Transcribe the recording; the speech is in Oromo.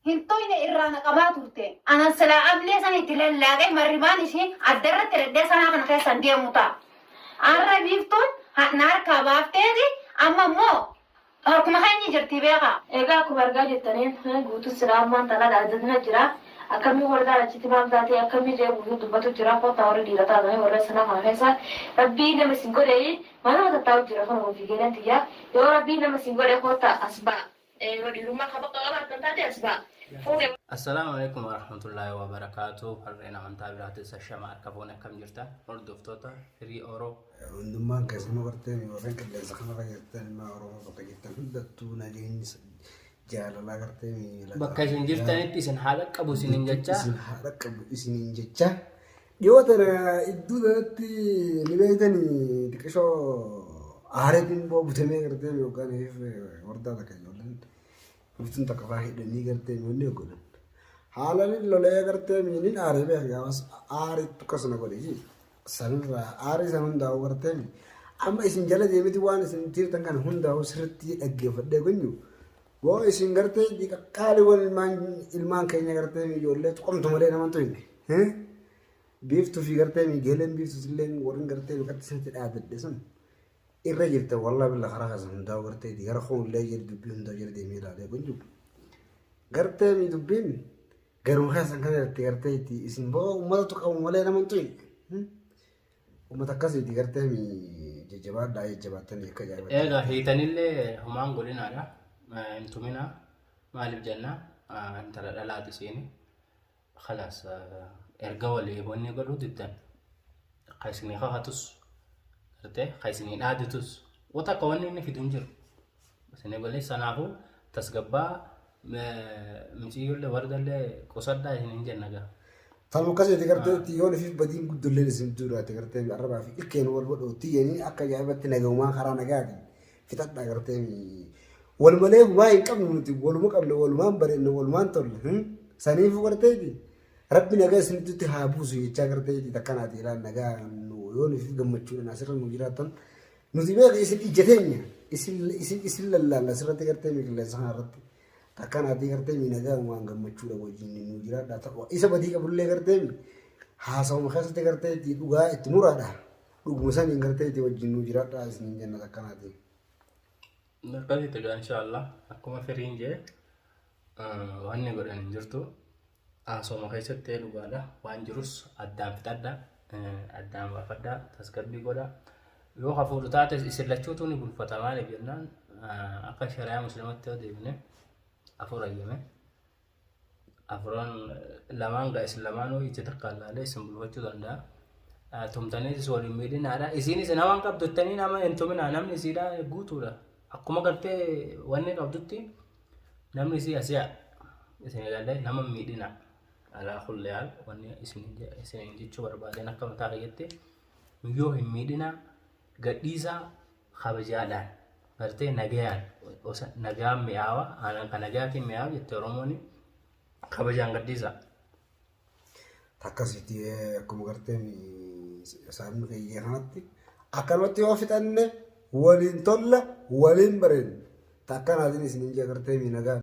Hin toyne irraa na qabaa turte. Anan silaa amlee san itti lallaaqee marrimaan ishii adda irratti hidhadhee sanaa kana keessa hin deemu ta'a. Arra biiftuun na harkaa baafteeti amma immoo harkuma keenya jirti beekaa. Egaa akkuma argaa jirtaniin guutuun silaa ammaan tana dhaaddatina jira. Akkamii wardaan achitti maal taatee akkamii jee guutuun dubbatu jira. Kottaa warri dhiira taatanii warra sanaa kana keessa rabbii nama isin godhee manuma tattaa'u jira kun ofii galan tiyya. Yoo rabbii nama isin godhe kottaa as ba'a. Yoo dhiirummaa ka bakka qabaattan taate as ba'a. Fuudhe. Assalaamu alaikum warahmatullaahi wabarakaatu. Harreen amantaa biraatis ashama harka fuune akkam jirtan hordoftoota firii oro. Hundummaan keessanuu gartee warreen qilleensa kanarra jirtan ilmaan Oromoo bakka jirtan hundattuu nageenyi jaalalaa gartee Bakka isin jirtanitti isin haa dhaqqabu isinin jecha. Isin haa dhaqqabu isinin jecha. Dhiyoo tana iddoo tanatti ni beektanii xiqqishoo aareetiin boo butamee gartee yookaan wardaa takka ijoolleen biftuun takka faa hidhanii gartee wanni godhan. Haalaan lolee gartee miinin aaree beeka gaafas aariitu akkasuma godhe jii. Sanirraa aarii san hundaa'u gartee amma isin jala deemiti waan isin jirtan kana hundaa'u sirriitti dhaggeeffadhee gonyu. Boo isin gartee qaqqaaliiwwan ilmaan ilmaan keenya gartee ijoollee tuqamtu malee naman tuyne. Biiftuu fi gartee miigeeleen biiftuu illee warri gartee maqatti isinitti dhaadadhe sun irra jirta wallaa billa karaa keessan hundaa'u gartee gara koon illee jira dubbii hundaa'u jira deemee ilaalee gonyu. Gartee mi dubbiin garuma keessan kana irratti gartee itti isin boo uummata tuqamu malee naman tuyne. Uummata akkasiiti gartee mi jajjabaadhaa jajjabaattanii akka ajaa'ibatti. Egaa hiitanillee homaan godhinaadha. Hin tuminaa. Maaliif jenna intala dhalaati isiini. Khalaas erga walii wanni godhuu diddan ka isinii kakatus gartee ka isinii dhaadatus wata akka wanni inni fidu hin jiru. Isinii galee sanaafuu tasgabbaa miciyyollee wardallee qusadhaa isiniin jenna gaa. Tanuma akkasiiti gartee itti yoon ifiif badiin guddolleen isin duraati gartee arrabaa fi ilkeen wal godhu tiyyanii akka ajaa'ibatti nagaumaa karaa nagaatiin fixadhaa gartee wal malee humaa hin qabnu nuti waluma qabne walumaan bareedne walumaan tolle saniifuu garteeti rabbi nagaa isinittutti haa buusu jechaa garteeti takkanaati ilaan nagaa nu yoon ifiif gammachuudhaan asirra nu jiraattan nuti beeka isin ija teenya isin isin isin lallaalla asirratti gartee qilleensa kana irratti takkanaati gartee nagaa waan gammachuudha wajjin nu jiraadhaa ta'u isa badii qabullee gartee haasawuma keessatti gartee dhugaa itti muraadha. Dhuguma saniin gartee itti wajjin nuu jiraadhaa isiniin jenna takkanaatiin. Akkasitti egaa inshaallah akkuma firiin jee wanni godhan hin jirtu. Haasoma keessatti dhugaadha. Waan jirus addaan fixadha. Addaan baafadha. Tasgabbii godha. Yoo hafuudhu taates isin lachuutu ni bulfata maaliif jennaan akka shari'aa musliimatti yoo deebine afur hayyame. Afuran lamaan gaa isin lamaanuu ija takkaan laalee isin bulfachuu danda'a. Tumtaniitis waliin miidhinaadha. Isiinis nama hin qabdu jettanii nama hin tuminaa. Namni isiidha guutuudha. Akkuma gartee wanni qabdutti namni isii asi'a. Isin ilaalee nama hin miidhinaa. Alaa kulli haal wanni isin jechuu barbaadan akka mataa kiyyatti yoo hin miidhinaa gadhiisaa kabajaadhaan gartee nagayaan osa nagaan mi'aawa aanan ka nagayaatiin mi'aawa jette Oromoon kabajaan gadhiisa. Akkasitti akkuma gartee saamni keeyyee kanatti akkanumatti yoo fixanne waliin tolla waliin bareenna. Takkanaatiin isiniin jee gartee nagaa.